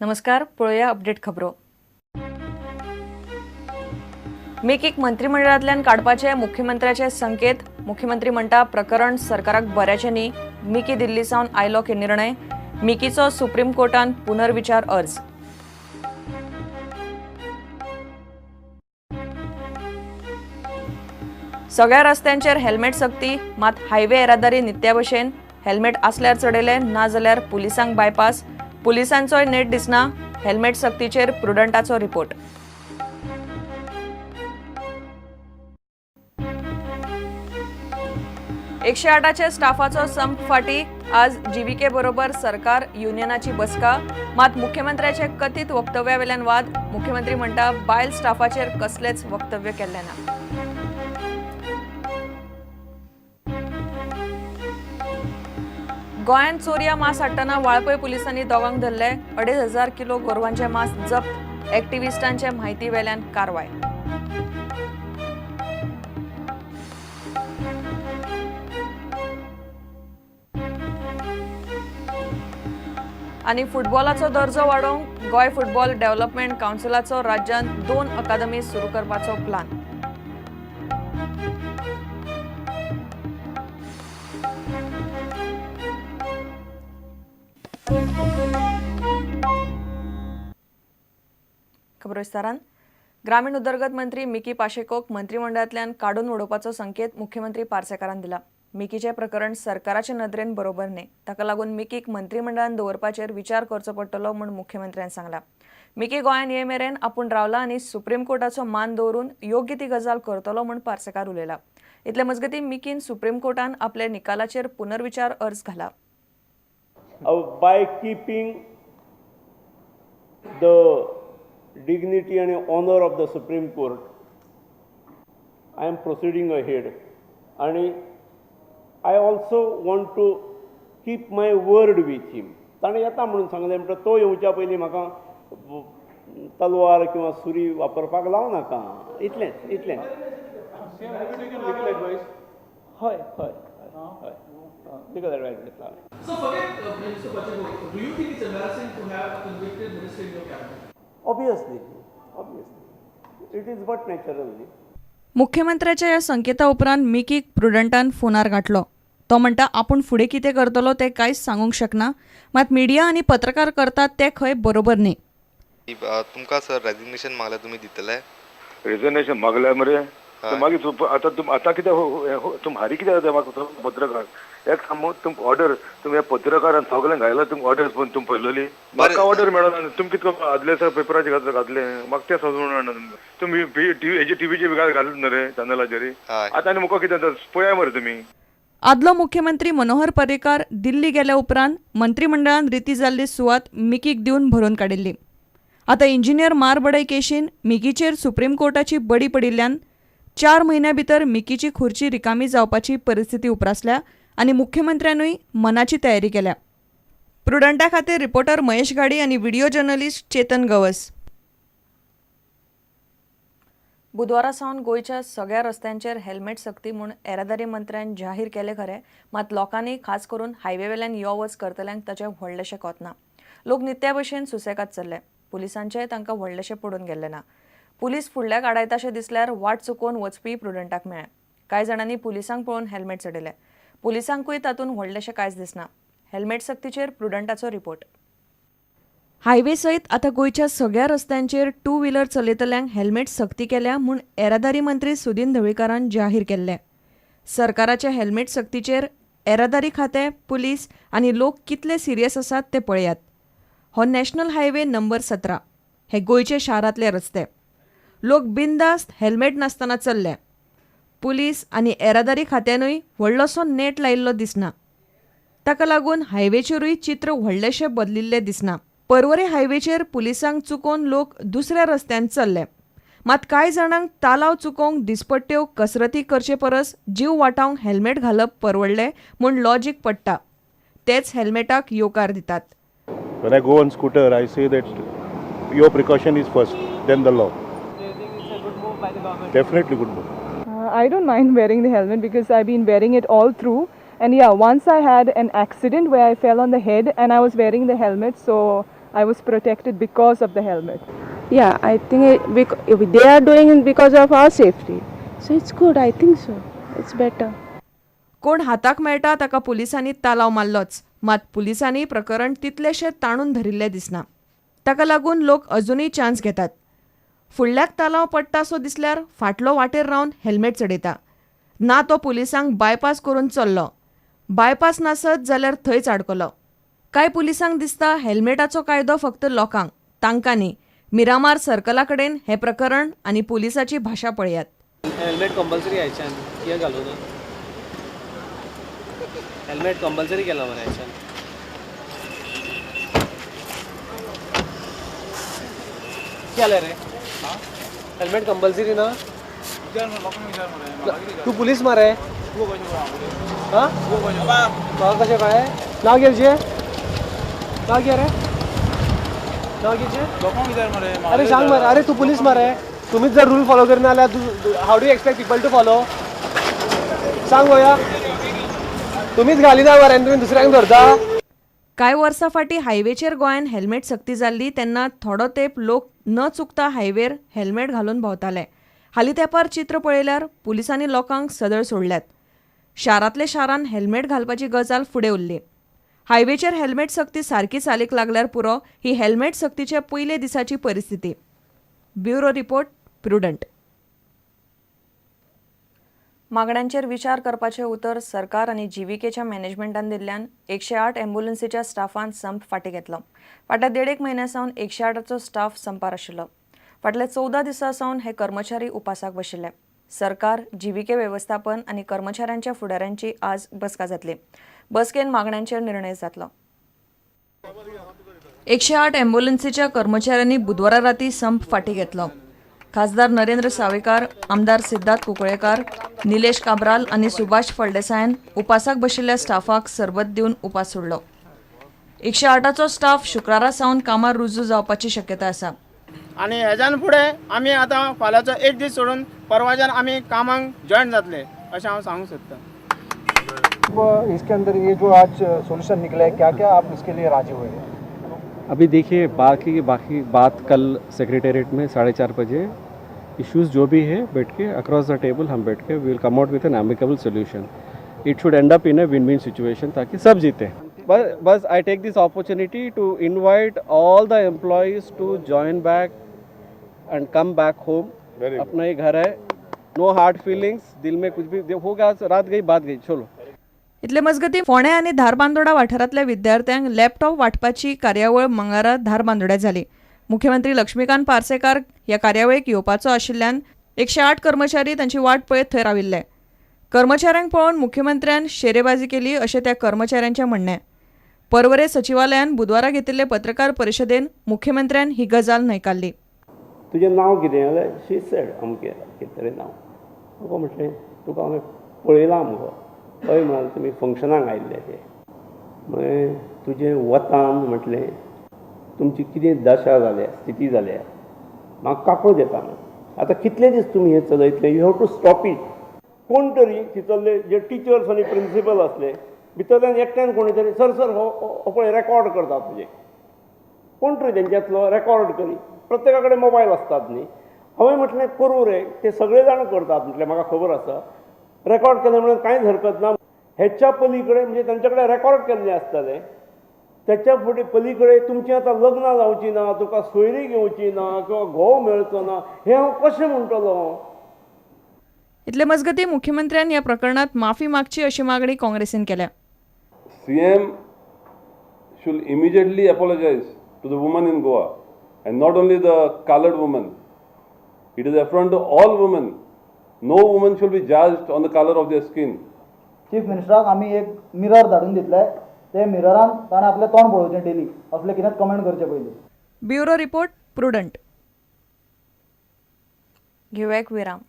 नमस्कार, पळोवया अपडेट खबरो. मिकीक मंत्रिमंडळांतल्यान काडपाचे मुख्यमंत्र्याचे संकेत. मुख्यमंत्री म्हणटा प्रकरण सरकाराक बऱ्याचें न्ही. मिकी दिल्ली सावन आयलो की निर्णय. मिकीचो सुप्रीम कोर्टान पुनर्विचार अर्ज. सगळ्या रस्त्यांचेर हेल्मेट सक्ती, मात हायवे येरादारी नित्या भशेन. हेल्मेट आसल्यार चडयले, ना जाल्यार पुलिसांक बायपास. पुलिसांचोय नेट दिसना. हेल्मेट सक्तीचेर प्रुडंटाचो रिपोर्ट. 108चे स्टाफाचो संप फाटी. आज जीव्हीके बरोबर सरकार युनियनाची बसका. मात मुख्यमंत्र्याचे कथीत वक्तव्यावेल्यान वाद. मुख्यमंत्री म्हणटा बायल स्टाफाचेर कसलेच वक्तव्य केल्लें ना. गोंयांत चोरया मांस हाडटना वाळपय पुलिसांनी दोगांक धरले. 2500 किलो गोरवांचे मांस जप्त. एक्टिविस्टांचे म्हायती वेल्यान कारवाय. आनी फुटबॉलाचो दर्जो वाडोवंक गोंय फुटबॉल डेव्हलपमेंट कावन्सिलाचो राज्यांत 2 अकादमी सुरू करपाचो प्लान. खबर विस्तारान. ग्रामीण उदरगत मंत्री मिकी पाशेकोक मंत्रिमंडळांतल्यान काडून उडोवपाचो संकेत मुख्यमंत्री पार्सेकारान दिला. मिकीचें प्रकरण सरकाराचे नदरेन बरोबर न्ही, ताका लागून मिकीक मंत्रिमंडळान दवरपाचेर विचार करचो पडटलो म्हूण मुख्यमंत्र्यान सांगला. मिकी गोंयांत ये मेरेन आपूण रावला आनी सुप्रीम कोर्टाचो मान दवरून योग्य ती गजाल करतलो म्हूण पार्सेकार उलयला. इतले मजगतीं मिकीन सुप्रीम कोर्टान आपल्या निकालाचेर पुनर्विचार अर्ज घाला. By keeping the dignity and honor of the Supreme Court, I am proceeding ahead. And I also want to keep my word with him. ताणें येता म्हणून सांगलें, म्हणटा तो येवच्या पयलीं म्हाका तलवार किंवा सुरी वापरपाक लावं नाका. इतलेंच इतलेंच. हय हय हय, लिगल एडवायस घेतला. So forget Minister Pacheco, do you think it's embarrassing to have a convicted minister in your cabinet? Obviously, obviously. It is but natural. मुख्यमंत्र्याच्या ह्या संकेता उपरांत मिकीक प्रुडंटान फोनार गाठलो. तो म्हणटा आपूण फुडें कितें करतलो तें कांयच सांगूंक शकना, मात मिडिया आनी पत्रकार करतात ते खंय बरोबर न्ही. तुमकां सर रेजिग्नेशन मागल्यार तुमी दितले? रेजिग्नेशन मागल्यार मरे मागीर आतां आतां कितें तुम हारी कितें जाता म्हाका पत्रकार एक सांग, तुम ऑर्डर तुमी ह्या पत्रकारान सगळें घायला, तुमकां ऑर्डर पण तुम पळयलोली म्हाका ऑर्डर मेळना. तुम कितको आदले सर पेपराचेर घातले म्हाका तें समजून मेळना. तुमी हेजे टिवीचेर बी घालत न्हू रे चॅनलाचेर. आतां आनी मुखार कितें जाता पळया मरे तुमी. आदलो मुख्यमंत्री मनोहर पर्रीकार दिल्ली गेल्या उपरांत मंत्रिमंडळान रिती जाल्ली सुवात मिकीक दिवन भरून काडिल्ली. आतां इंजिनियर मारबडय केशीन मिकीचेर सुप्रीम कोर्टाची बडी पडिल्ल्यान 4 म्हयन्यां भितर मिकीची खुर्ची रिकामी जावपाची परिस्थिती उप्रासल्या आनी मुख्यमंत्र्यानूय मनाची तयारी केल्या. प्रुडंटा खातीर रिपोर्टर महेश घाडी आनी व्हिडिओ जर्नलिस्ट चेतन गवस. बुधवारा सावन गोंयच्या सगळ्या रस्त्यांचेर हेल्मेट सक्ती म्हूण येरादारी मंत्र्यान जाहीर केलें खरें, मात लोकांनी खास करून हायवे वेल्यान यो वच करतल्यांक ताचें व्हडलेशें कोत ना. लोक नित्या भशेन सुसेगाद चल्ले. पुलिसांचें तांकां व्हडलेशें पडून गेल्लें ना. पुलीस फुडल्याक आडायताशें दिसल्यार वाट चुकोवन वचपी प्रुडंटाक मेळ्ळे. कांय जाणांनी पुलिसांक पळोवन हेल्मेट चडयलें. पुलिसांकूय तातूंत व्हडलेशें कांयच दिसना. हेल्मेट सक्तीचेर प्रुडंटाचो रिपोर्ट. हायवे सयत आतां गोंयच्या सगळ्या रस्त्यांचेर टू व्हिलर चलयतल्यांक हेल्मेट सक्ती केल्या म्हूण येरादारी मंत्री सुदिन ढवळीकारान जाहीर केल्लें. सरकाराच्या हेल्मेट सक्तीचेर येरादारी खातें, पुलीस आनी लोक कितले सिरियस आसात ते पळयात. हो नॅशनल हायवे नंबर 17 हे गोंयचे शारांतले रस्ते. लोक बिंदास्त हेल्मेट नासतना चल्ले. पुलीस आनी येरादारी खात्यानूय व्हडलोसो नेट लायिल्लो दिसना. ताका लागून हायवेचेरूय चित्र व्हडलेशें बदलिल्लें दिसना. पर्वरे हायवेचेर पुलिसांक चुकोवन लोक दुसऱ्या रस्त्यान चल्ले. मात कांय जाणांक तालाव चुकोवंक दिसपट्ट्यो कसरती करचे परस जीव वाटावंक हेल्मेट घालप परवडलें म्हूण लॉजीक पडटा. तेच हेल्मेटाक येवकार दितात. When I go on scooter, I say that your precaution is first, then the law. Do you think it's a good move by the government? Definitely good move. I don't mind wearing the helmet because I've been wearing it all through. And yeah, once I had an accident where I fell on the head and I was wearing the helmet, so I was protected because of the helmet. Yeah, I think if they are doing it because of our safety. So it's good, I think so. It's better. कोण हाताक मेळटा ताका पुलिसांनी तालाव मारलोच, मात पुलिसांनी प्रकरण तितलेशें ताणून धरिल्लें दिसना. ताका लागून लोक अजुनूय चान्स घेतात. फुडल्याक तालाव पडटा सो दिसल्यार फाटलो वाटेर रावन हेल्मेट चडयता. ना तो पुलिसांक बायपास करून चल्लो, बायपास नासत जाल्यार थंयच आडकलो. कांय पुलिसांक दिसता हेल्मेटाचो कायदो फक्त लोकांक, तांकां न्ही. मिरामार सर्कला कडेन हें प्रकरण आनी पुलिसाची भाशा पळयात. हेल्मेट कंपल्सरी आयच्यान कित्याक घालूं ना? हेल्मेट कंपल्सरी केला मरे आयच्यान. कितें जालें रे? हेल्मेट कंपल्सरी ना? तूं पुलीस मरे? हां, म्हाका कशें कळ्ळें? नांव कितें तुजें? नांव कितें रे? नांव कितें? अरे सांग मरे. अरे तूं पुलीस मरे, तुमीच जर रूल फॉलो करना जाल्यार how do expect people to follow? सांग गोया, तुमीच घालिना मरे आनी तुमी दुसऱ्यांक धरता. कांय वर्सां फाटीं हायवेचेर गोंयांत हेल्मेट सक्ती जाल्ली तेन्ना थोडो तेंप लोक न चुकता हायवेर हेल्मेट घालून भोंवताले. हालीं तेंपार चित्र पळयल्यार पुलिसांनी लोकांक सदळ सोडल्यात. शारांतले शारान हेल्मेट घालपाची गजाल फुडें उरली. हायवेचेर हेल्मेट सक्ती सारकी चालीक लागल्यार पुरो, ही हेल्मेट सक्तीच्या पयले दिसाची परिस्थिती. Bureau report, Prudent. मागण्यांचेर विचार करपाचें उतर सरकार आनी जीव्हीकेच्या मॅनेजमेंटान दिल्ल्यान 108 ॲम्ब्युलन्सीच्या स्टाफान संप फाटीं घेतलो. फाटल्या 1.5 म्हयन्यां सावन 108चो स्टाफ संपार आशिल्लो. फाटल्या 14 दिसां सावन हे कर्मचारी उपासाक बशिल्ले. सरकार, जीव्हीके वेवस्थापन आनी कर्मचाऱ्यांच्या फुडाऱ्यांची आज बसका जातली. बसकेन मागण्यांचेर निर्णय जातलो. 108 ॲम्ब्युलन्सीच्या कर्मचाऱ्यांनी बुधवारा राती संप फाटीं घेतलो. खासदार नरेंद्र सावेकार, आमदार सिद्धार्थ कुंकळेकार, निलेश काब्राल आनी सुभाष फळदेसायान उपासाक बशिल्ल्या स्टाफाक सरबत दिवन उपास सोडलो. 108चो स्टाफ शुक्रारा सावन कामार रुजू जावपाची शक्यता आसा. आनी हेज्यान फुडें आमी आतां फाल्यांचो एक दीस सोडून परवाच्यान आमी कामाक जॉयन जातले अशें हांव सांगूंक सोदतां. इसके अंदर ये जो आज सॉल्यूशन निकला है, क्या क्या आप इसके लिए राजी हुए हैं? अभी देखिए, बाकी बाकी बात कल सेक्रेटेरिएट में 4:30 बजे इश्यूज जो भी है बैठ के अक्रॉस the table हम बैठ K we will come out with an amicable solution. It should end up in a win win situation ताकि सब जीते. बस बस I take this opportunity to invite all the employees to join back and come back home. अपना ही घर है, no hard feelings, दिल में कुछ भी होगा, रात गई बात गई, चलो. इतले मजगतीं फोंडें आनी धारबांदोडा वाठारांतल्या विद्यार्थ्यांक लॅपटॉप वांटपाची कार्यावळ मंगळारा धारबांदोड्या जाली. मुख्यमंत्री लक्ष्मीकांत पार्सेकार ह्या कार्यावळीक येवपाचो आशिल्ल्यान 108 कर्मचारी तांची वाट पळयत थंय राविल्ले. कर्मचाऱ्यांक पळोवन मुख्यमंत्र्यान शेरेबाजी केली अशें त्या कर्मचाऱ्यांचें म्हणणें. पर्वरे सचिवालयान बुधवारा घेतिल्ले पत्रकार परिशदेन मुख्यमंत्र्यान ही गजाल न्हयकारली. तुजें नांव कितें जाल्यार शी सेड अमकें कितें तरी नांव. म्हाका म्हटलें तुका हांवें पळयलां मुगो. हय म्हणाले, तुमी फंक्शनाक आयिल्ले ते. म्हळें तुजें वतान म्हटलें तुमची कितें दशा जाल्या, स्थिती जाल्या, म्हाका काकूट येता. आतां कितले दीस तुमी हें चलयतले? You have to stop it. कोण तरी तितले जे टिचर्स आनी प्रिंसिपल आसले भितरल्यान एकट्यान कोणी तरी सर सर हो पळय रेकॉर्ड करता तुजें, कोण तरी तेंच्यांतलो रेकॉर्ड करी. प्रत्येका कडेन मोबायल आसतात न्ही. हांवें म्हटलें करूं रे, ते सगळे जाण करतात म्हटलें, म्हाका खबर आसा. रेकॉर्ड केलें म्हणून कांयच हरकत ना. हेच्या पली कडेन म्हणजे तांचे कडेन रेकॉर्ड केल्लें आसतलें, त्याच्या फुडें पली कडेन तुमचीं आतां लग्नां जावचीं ना, तुका सोयरीक येवची ना किंवा घोव मेळचो ना, हें हांव कशें म्हणटलो? इतले मजगतीं मुख्यमंत्र्यान ह्या प्रकरणात माफी मागची अशी मागणी काँग्रेसीन केल्या. CM should immediately apologize to the women in Goa, and not only the colored women. It is affront to all women. No woman should be judged on the color of their skin. Chief मिनिस्टराक आमी एक mirror धाडून दितले, ते मिररान ताणें आपलें तोंड पळोवचें daily, असलें कितेंच कमेंट करचे पयलीं. Bureau report, Prudent. घेवया एक विराम.